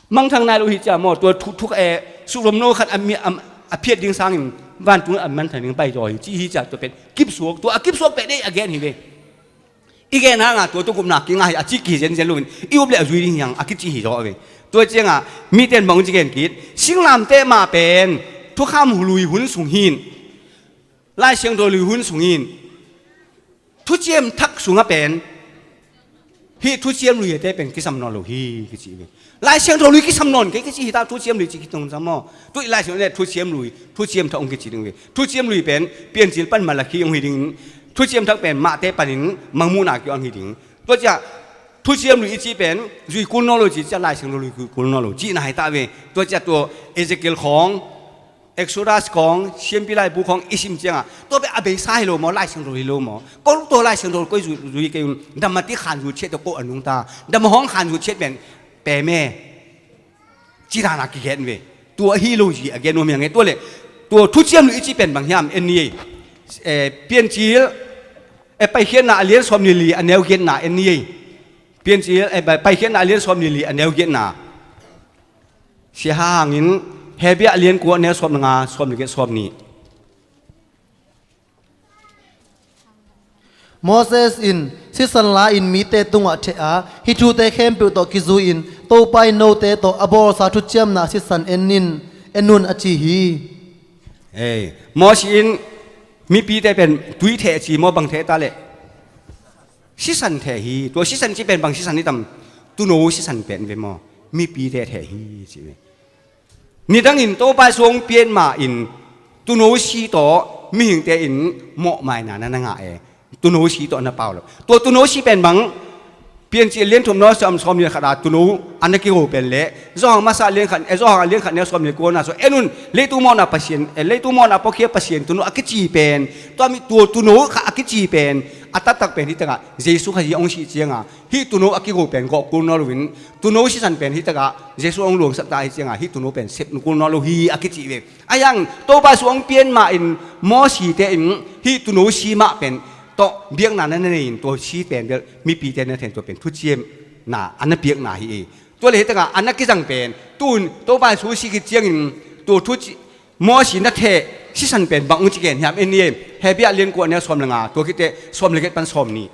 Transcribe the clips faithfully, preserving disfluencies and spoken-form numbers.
Mangthang nai lo hi cia maw, tua thu, thu, eh, suhrom no khat a mi, a, a phiat ding sangin vantung a mangthang ding pai zaw hi, ci hi cia tua pen kipsuak, tua a kipsuak pen ei a gen hi ve. I gen hanga tua tua gupna kingah hi a ci kihi zenzen loin i up le a zui ding hi hang a kici hi zaw ve. Tua cianga mite in bang ci gen kit, singlamteh mah pen thukham lui hun sung hin, Lai Siangtho lui hun sung hin, thuciam thak sungah pen hih thuciam lui ate pen kisam nawn lo hi kici ve. Lai Siangtho lui kisam nawn kei kici hi ta, thuciam lui ci kitong sam maw. Tuih Lai Siangtho le thuciam lui, thuciam thak hong kici ding ve. Thuciam lui pen Piancil pan Malakhi hong hi dingin, thuciam thak pen Mahte panin Mangmuhna kiang hong hi ding. Tua ciah thuciam lui i ci pen zui kul nawn lo ci ciah Lai Siangtho lui kul nawn lo cihna hi ta ve. Tua ciah tua Ezekiel khawng, Exodus khawng, Siampi Laibu khawng i sim cianga tua pen a beisa hi lo maw, Lai Siangtho hi lo maw? Ko tua Lai Siangtho koi zui, zui kei un, dam a ti khan zui ciat tua ko a nungta, dam a hawng khan zui ciat pen pe me, ci dana kigen ve. Tua hi lo zi a gen nuam hi a nge. Tua le tua thuciam lui i ci pen bang hiam en ni ei. Eh, Piancil, eh, Paikhiatna a lian sawm ni li a neu giatna en ni ei. Piancil, eh, Paikhiatna a lian sawm ni li a neu giatna. Sia hangin Hebru a lian kua a neu sawm le nga, sawm le giat, sawm nih. Moses in sisan la-in mite tungah theh a, hih thute khempeuh tawh kizui-in Topa in note tawh a bawlsa thuciamna sisan en in, en un a ci hi. Ei, Moses in mipite pen tui theh a ci maw, bang theh ta leh? Sisan theh hi. Tua sisan ci pen bang sisan hi tam? Tuuno sisan pen ve maw, mipite theh hi ci ve. Nidangin Topa Jesu hong pian ma-in tuuno si tawh mihingte in mawhmaina na na ngah e. Tuuno si tawh na pau lo. Tua tuuno si pen bang, Piancil lian thum neu sawm, sawm ni le khat a tuuno a na kigo pen le Johan masa lian khat, eh, Johan lian khat neu sawm ni le kua na sung en un, leitung mawhna Pasian, eh, leitung mawhna puakhia Pasian tuuno a kici pen, tua mi tua tuuno kha a kici pen a taktak pen hi takah Jesu Khazih hong sih cianga hih tuuno a kigo pen gawh kul nawn loin, tuuno sisan pen hi takah Jesu hong luangsak ta hi cianga hih tuuno pen sep kul nawn lo hi a kici ve. A hiang Topa Jesu hong pian ma-in Mosite in hih tuuno si mah pen tawh biakna na nei-in tua si pen bel mipite na then tua pen thuciamna a na piakna hi. Tua le hi takah a na kizang pen tun Topa Jesu si khit ciangin tua thuci Moses na theh sisan pen bang hong ci gen hiam en ni ei. Hebru lian kua neu sawm le nga, tua khit teh sawm le giat pan sawm nih.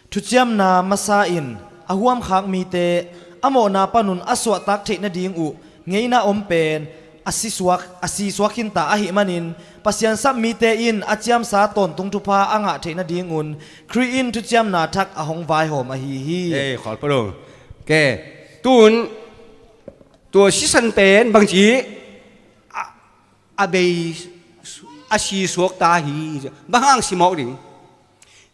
Thuciamna masa in a huamkhak mite a mawhna panun a suahtak theih nading uh ngeina om pen a sisuak, a sisuak khinta ahih manin Pasian sap mite in a ciamsa tawntung thupha a ngah theih nadingun Khrih in thuciamna thak a hong vaihawm ahi hi. Ei, khawl palo. Ke, tun tua sisan pen bangci a, a bei, a sisuak ta hi. Bang hang simawk ding?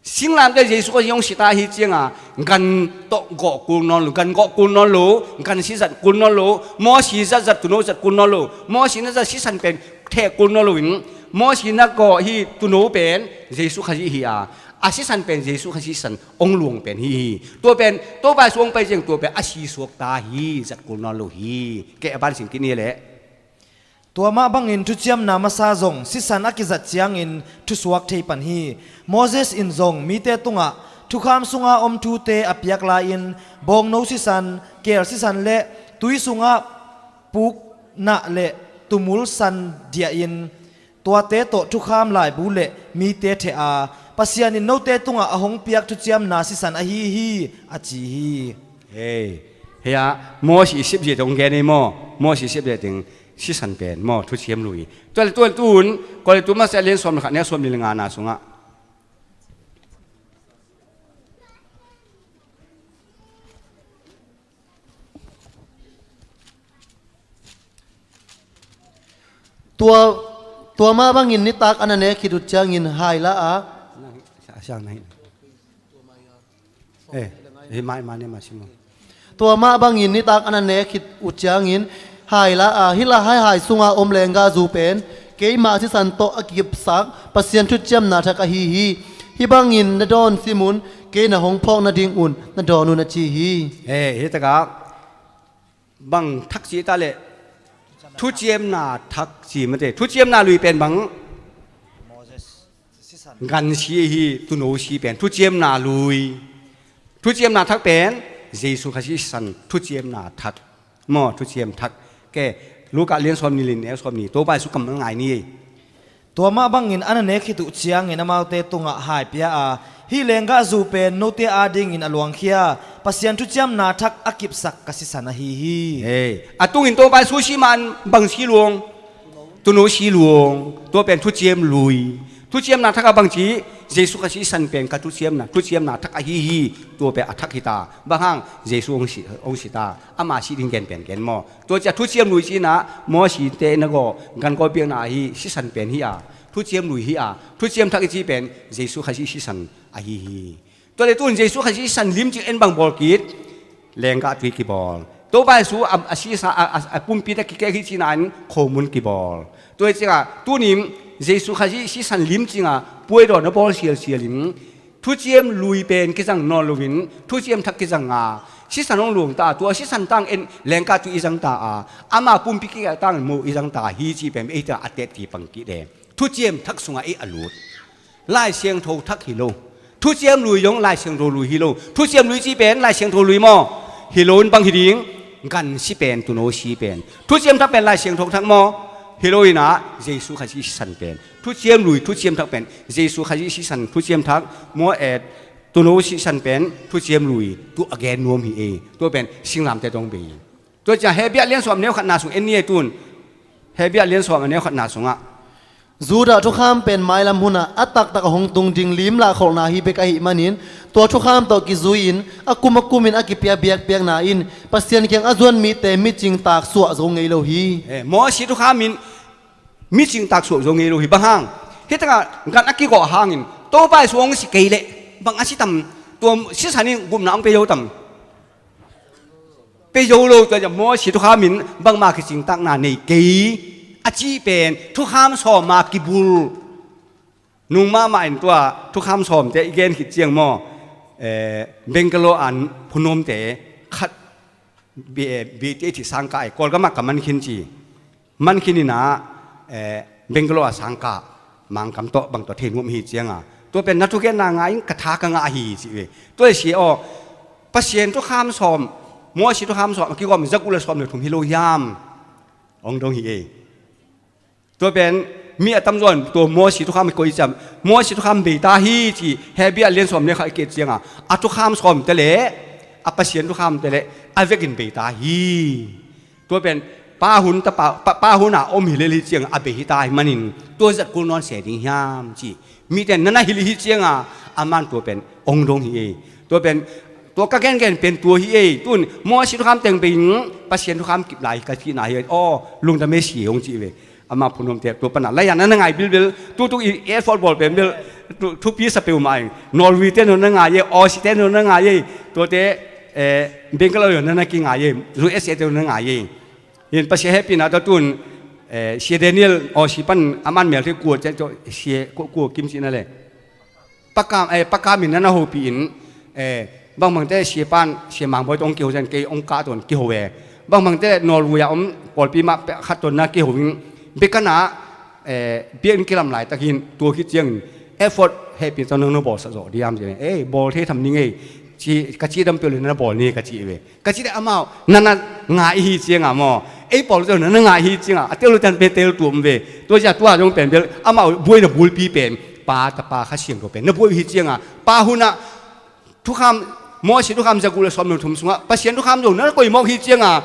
Singlamteh Jesu Khazih hong si ta hi cianga gan tawh gawh kul nawn lo, gan gawh kul nawn lo, gan si zat kul nawn lo, Moses zat zat tuuno zat kul nawn lo, Moses na zat sisan pen theh kul nawn loin, Moses na gawh hi tuuno pen Jesu Khazih hi a, a sisan pen Jesu Khazih sisan hong luang pen hi hi. Tua pen Topa Jesu hong pai ciang tua pen a sisuak ta hi, zat kul nawn lo hi. Ke a ban sin kini le. Tua mah bangin thuciamna masa zong sisan a kizat ciangin thusuak thei pan hi. Moses in zong mite tungah thukham sunga om thute a piak lai-in bawngno sisan, keel sisan le tui sungah puknah le tumul san diahin tuate tawh thukham laibu le mite theh a, Pasian in note tungah a hong piak thuciamna sisan ahi hi, a ci hi. Hei, hei a, Moses i sep zia teng hong gen ei maw? Moses i sep zia teng sisan pen maw, thuciam lui. Tua le tua le tun, Korintu masa lian sawm le khat neu sawm ni le nga na sungah. Tua, tua mah bangin nitak a na nek khit uh ciangin hai la a. Eh, eh, mai, mai, mai, mai, Simon. Tua mah bangin nitak a na nek khit uh ciangin hai la a, hih la haihai sunga om lenggahzu pen keimah sisan tawh a kikipsak Pasian thuciamna thak ahi hi. Hih bangin na dawn sim un, kei na hong phawk nadingun na dawn un a ci hi. Eh, hih takah bang thak ci ta leh thuciamna thak ci mate. Thuciamna lui pen bang? Gan si hi, tuuno si pen thuciamna lui. Thuciamna thak pen Jesu Khazih sisan thuciamna thak. Maw, thuciam thak. Ke, Luka lian sawm nih le neu sawm nih, Topa Jesu kammal ngai ni ei. Tua mah bangin a na nek khit uh ciangin amaute tungah hai pia a, hih lenggahzu pen note adingin a luangkhia Pasian thuciamna thak a kipsak ka sisan ahi hi. Ei, a tungin Topa Jesu si man bang si luang? Tuuno si luang, tua pen thuciam lui. Thuciamna thak a bangci, Jesu Khazih sisan pen ka thuciamna, thuciamna thak ahi hi, tua pen a thak hi ta. Bang hang? Jesu hong si, hong si ta. Ama sih ding gen pen gen maw. Tua ciah thuciam lui cihna, Mawsi te na gaw, gangaw biakna ahi, sisan pen hi a. Thuciam lui hi a, thuciam thak i cih pen, Jesu Khazih sisan ahi hi. Tua le tun Jesu Khazih sisan limcing en bang bawl kit, lenggah tui kibawl. Topa Jesu a, a sisa, a, a, a pumpi ta kikek hi cihna in khomun kibawl. Tua hi ciangah, tunin Jesu Khazih sisan limcing a, puaidaw na bawl sialsial in, thuciam lui pen kizang nawn loin, thuciam thak kizang a, sisan hong luang ta, tua sisan tang en lenggah tui i zang ta a, ama pumpi kikek tang mo i zang ta hi cih pen, ei ta a tet ti pang kit e. Thuciam thak sungah ei a lut. Lai Siangtho thak hi lo. Thuciam lui zong Lai Siangtho lui hi lo. Thuciam lui cih pen Lai Siangtho lui maw? Hi lo in bang hi ding? Gan si pen, tuuno si pen. Thuciam thak pen Lai Siangtho thak maw? Hi lo in ah, Jesu Khazih sisan pen. Thuciam lui, thuciam thak pen. Jesu Khazih sisan, thuciam thak. Maw, eh, tuuno sisan pen, thuciam lui. Tu a gen nuam hi e. Tua pen, singlamteh dong bei. Tua ciang Hebrew lian sawm a neu khatna sung en ni e tun. Hebrew lian sawm a neu khatna sungah. Judah thukham pen mailam hunah a taktak a hong tung ding lim lahkholhna hi bek ahih manin, tua thukham tawh kizui-in a kum a kumin a kipia biakpiakna in Pasian kiang a zuan mite micing taksuah zo ngei lo hi. Eh, Mawsi thukham in micing taksuah zo ngei lo hi. Bang hang? Hih takah gan a kigawh hangin Topa Jesu hong si kei leh bang a si tam? Tua sisan in gupna hong pia zo tam? Pia zo lo. Tua ciang Mawsi thukham in bangmah kicingtakna nei kei a cih pen thukham sawm a kibul. Nung mahmah in tua thukham sawmte i gen khit ciang maw, eh, Bangalore a phunawmte khat bi-, eh, bi-, te i thih sangkah ai, Kawlgam ah ka man khin ci. Man khin in ah, eh, Bangalore a sangkah, Mangkam tawh bang tawh thei nuam hi ciang a. Tua pen na thugenna ngai in ka tha ka ngah hi ci ve. Tua i si aw, Pasian thukham sawm, Mawsi thukham sawm a kigawm za guk le sawm le thum hi lo hiam? Hong dong hi ei. Tua pen mi a tamzaw in tua Mawsi thukham a koih ciang, Mawsi thukham bei ta hi ci, Hebrew lian sawm le khat i kik ciang a, a thukham sawmte le a Pasian thukhamte le a vekin bei ta hi. Tua pen pa hun, tapa, pa, pa hun a om hi lel hi ciang a bei hi ta ahih manin tua zat kul nawn se ding hiam ci. Mite na na hilh hi ciang a, aman tua pen hong dong hi ei. Tua pen, tua ka gengen pen tua hi ei. Tun Mawsi thukham teng bei in Pasian thukham kip lai ka cihna hi ei. Aw, lungdam ei si hong ci ve. Ama phunawmte tua pan a, lai a na na ngai bilbil, tutuk i effort bawl pen bel, tu, thupi sa peuhmah ing. Norway te na na ngai ei, Aussie te na na ngai ei. Tuate, eh, Bangalore na na kingai ei, U S A te na na ngai ei. Hin Pasian hehpihna tawh tun, eh, Sia Daniel Aussie pan aman mel thei kua cian tawh Sia kua, kua kim cihna le. Pakam, eh, pakam in na na hopih in, eh, bangbangte Sia pan, Sia Mangbawi tawh hong kiho cian kei hong kah tawh hong kiho e. Bangbangte Norway a om pawlpi mah khat tawh na kiho in, biakna, eh, biakinn kilam laitakin tua khit ciangin effort hehpihna tawh nang na bawlsak zawh diam ci. Eh, bawl thei tham ning ei, ci, ka ci dam peuh le na na bawl ni ka ci ve. Ka cih leh amau na na ngai hi ciang a maw? Ei pawl zong na na ngai hi ciang a, a tel lo tan pe tel tuam ve. Tua zia tua zong pen bel amau buaina bulpi pen Pa, Tapa, Kha Siangtho pen na buai hi ciang a, pa hun ah thukham, Mawsi thukham za guk le sawm le thum sungah Pasian thukham zong na na koih mawk hi ciang a,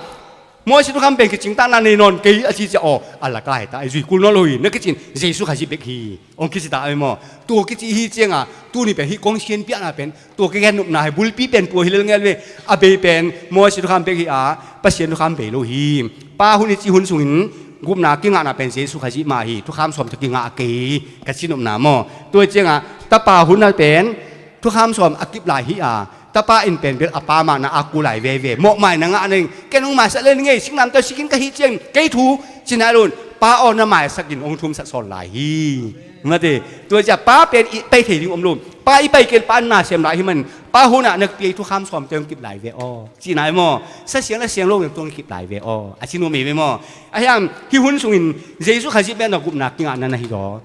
Mawsi thukham pen kicingtakna nei nawn kei a ci ciang aw, a la kai ta, a zui kul nawn lo hi, na kicin Jesu Khazih bek hi. Hong kici ta ai maw? Tua kici hi ciang a, tuni pen hih kong sian piakna pen, tua ka gen nopna hi, bulpi pen tua hi lel ngel ve. A bei pen Mawsi thukham bek hi a, Pasian thukham bei lo hi. Pa hun i ci hun sungin gupna kingahna pen Jesu Khazih mah hi, thukham sawm tawh kingah kei ka ci nopna maw? Tua hi ciang a, tapa hun a pen thukham sawm a kip lai hi a, tapa in pen bel a pa mahna a ku lai veve. Mawhmai na ngah ning, ken hong maisak le ning ei, singlamteh sikin ka hi ciang kei thu ci nai lo in, pa aw na maisak in hong thumsak sawn lai hi. Mate, tua cia pa pen i pai thei ding om lo. Pa i pai kei pa na sem lai hi man, pa hun ah na pia i thukham sawmte hong kip lai ve aw. Ci nai maw? Sa siang na siang lo in tua hong kip lai ve aw, a ci nuam ei ve maw? A hiang, hih hun sungin Jesu Khazih pen na gupna kingah na na hi zaw.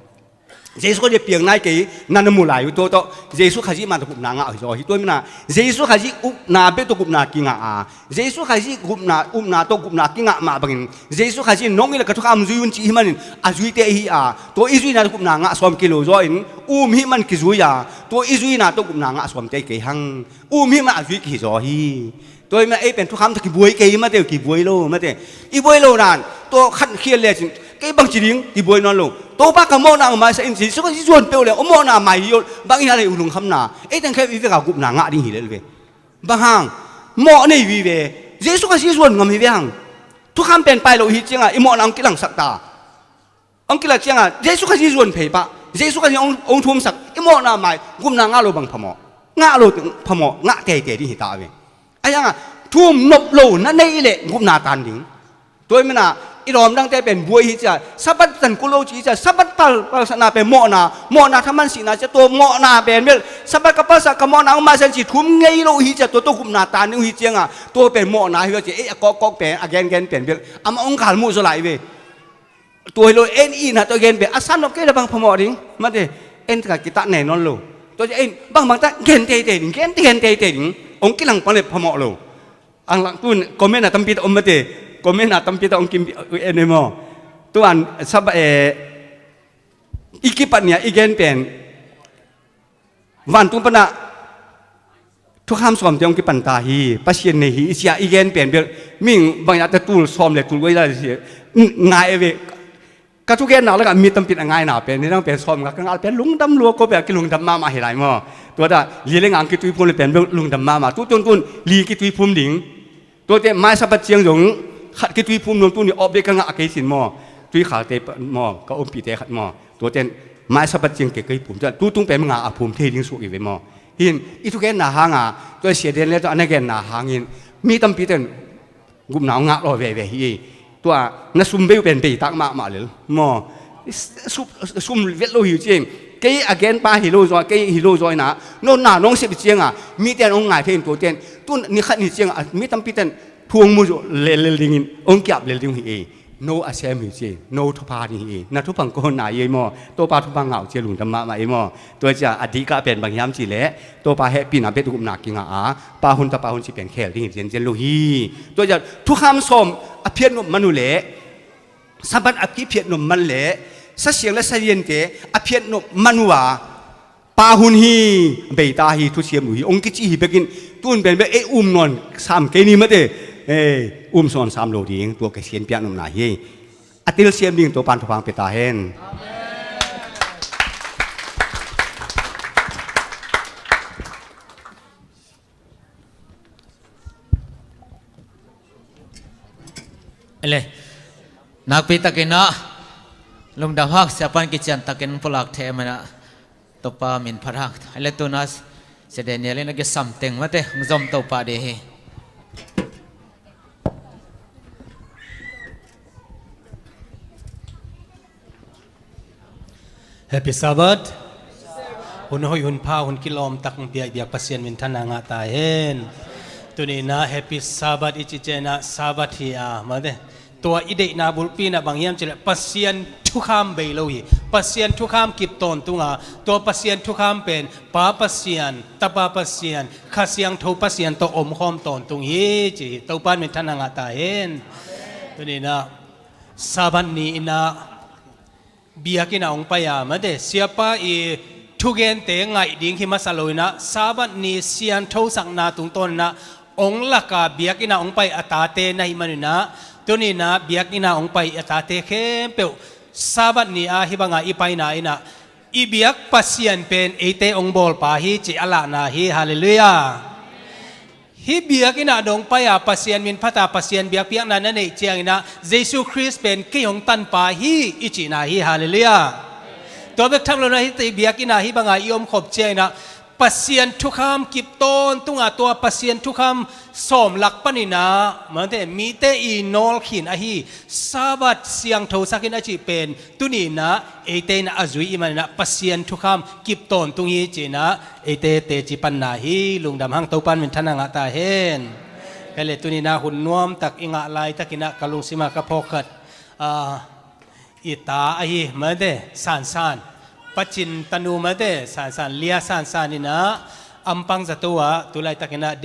Jesu Khazih piang nai kei na na mu lai uh, tua tawh Jesu Khazih mah tawh gupna ngah hi zaw hi. Tua hi mah na Jesu Khazih upna bek tawh gupna kingah a, Jesu Khazih gupna, upna tawh gupna kingah mah bangin Jesu Khazih in nong ila ka thukham zui un ci hi manin a zuite hi a, tua i zuina tawh gupna ngah sawm kei lo zaw in um hi man kizui a, tua i zuina tawh gupna ngah sawmte kei hang, um hi man a zui kei hi zaw hi. Tua hi mah ei pen thukham tawh kibuai kei hi mate, kibuai lo mate. I buai lo nan tua khat khial lecin kei bangci ding kibuai nawn lo. Topa ka mawhna hong maisak in Jesu Khazih zuan peuh le hong mawhna mai hi lo. Bang i hal ei uh lungkhamna, ei teng khempeuh i vek a gupna ngah ding hi lel ve. Bang hang? Mawh nei vive. Jesu Khazih zuan ngam hi ve hang. Thukham pen pai lo hi cianga i mawhna hong kilangsak ta. Hong kilak cianga Jesu Khazih zuan phei pah, Jesu Khazih hong, hong thumsak, i mawhna mai gupna ngah lo bang phamawh? Ngah lo phamawh, ngah teitei ding hi ta ve. Ahi hanga thum nop lo na nei leh gupna tan ding. Tua hi mana i lawm dangte pen buai hi cia, Sabbath tan kul lo ci hi cia, Sabbath pal, palsatna pen mawhna, mawhna thaman sihna cia, tua mawhna pen bel Sabbath ka palsat ka mawhna hong maisak ci thum ngei lo hi cia, tua tua gupna tan ding uh hi cianga, tua pen mawhna hi lo cia, ei a kawkkawk pen, a gengen pen bel amah hong galmuh zaw lai ve. Tua hi lo, en itna tawh gen pen a san nop kei le bang phamawh ding mate, en taka kitah nei nawn lo. Tua cia en bangbang tah gen teitei ding, gen, gen teitei ding, hong kilang pan le phamawh lo. Ang lang tun comment a tampi tah om mate, comment a tampi tah hong kim en e maw. Tuan saba e, i kipat nia i gen pen vantung pana thukham sawmte hong kipan ta hi, Pasian nei hi i cia i gen pen bel ming bangin a ta tul sawm le tul guai lai si ngai e ve. Ka thugenna lakah mi tampin a ngaina pen, nidang pen sawm ngak ka ngal pen lungdam lua ko pen a kilungdam mahmah hi lai maw. Tua ta li le nga ang kituiphum le pen bel lungdam mahmah. Tu tuntun li kituiphum ding. Tuate mai Sabbath ciang zong khat kituiphum nuam tuni awp dek ka ngah a kei sin maw. Tuikhalte maw, ka umpite khat maw. Tuate mai Sabbath ciang kei kei phum tua tutung pen nga a phum thei ding suk i ve maw. Hin i thugenna hanga tua sia den le tua a na genna hangin mi tampite in gupna hong ngah law veve hi. Tua na sum bei uh pen beitak mahmah lel maw. Sum, sum vet lo hi uh ciang kei a genpa hi lo zaw, kei hi lo zaw ina nonna nong sep cianga mite an hong ngai thei in tuate in tun ni khat ni cianga mi tampite in thu hong mu zaw lel lel dingin hong kiap lel ding hi. No a sem hi uh ciang no thupha ding hi. Na thupha hong ko honna hi ei maw. Topa thupha ngah uh ciang lungdam mahmah ei maw. Tua cia a dikah pen bang hiam cih leh Topa hehpihna bek gupna kingah a, pa hun tapa hun ci pen khel ding hi ciancian lo hi. Tua cia thukham sawm a phiat nop man uh leh Sabbath a kiphiat nop man leh sasiang le saliante a phiat nop man uh a pa hun hi, beita hi, thusiam uh hi hong kici hi bekin tun pen bek ei um nawn sam kei ni mate. Ei um sawn sam lo ding tua ka sian piak nopna hi. A telsiam ding Topan thupha hong pia ta hen. Ele nakpi takin ah lungdam hak siapan kician takin pulak thei mana Topa min phat hak. Ele tuna Sia Daniel in a kisam teng mate hong zom Topa dih hi. Happy Sabbath. Hun hoih hun pha hun kilawm tak biak biak Pasian minthanna ngah ta hen. Tunina Happy Sabbath i ci ciangina Sabbath hi a mate. Tua i deihna bulpina bang hiam cileh Pasian thukham bei lo hi. Pasian thukham kip tawntunga tua Pasian thukham pen Pa Pasian, Tapa Pasian, Kha Siangtho Pasian tawh omkhawm tawntung hi ci hi. Topan minthanna ngah ta hen. Tunina Sabbath ni ina biakinn ah hong pai a mate siapa i thugente ngaih ding hi masa lo inah Sabbath ni sianthosakna tungtawn inah hong laka biakinn ah hong pai a tate na hi man inah tuninah biakinn ah hong pai a tate khempeuh Sabbath ni a hih banga i paina inah i biak Pasian pen eite hong bawlpa hi ci a lahna hi. Halleluiah. Hih biakinn ah dong pai-a Pasian min phata Pasian biakpiakna na neih cianginah Jesu Khrist pen kei hong tanpa hi i cihna hi. Halleluiah. Tua bek tham lona hih biakinn ah hih banga i omkhop cianginah Pasian thukham kip tawntunga tua Pasian thukham sawm lak paninah mite i nawlkhin ahi Sabbath siangthosakin a cih pen tuninah eite inah a zui i maninah Pasian thukham kip tawntung hi cinah eite teci panna hi. Lungdam hang Topan minthanna ngah ta hen. Kei le tuninah hun nuamtak i ngah laitakinah ka lungsima ka phawkkhat i ta ahi mate Sansan Pacin tanu mate sansan lia sansan inah ampang zato ah tulaitakinah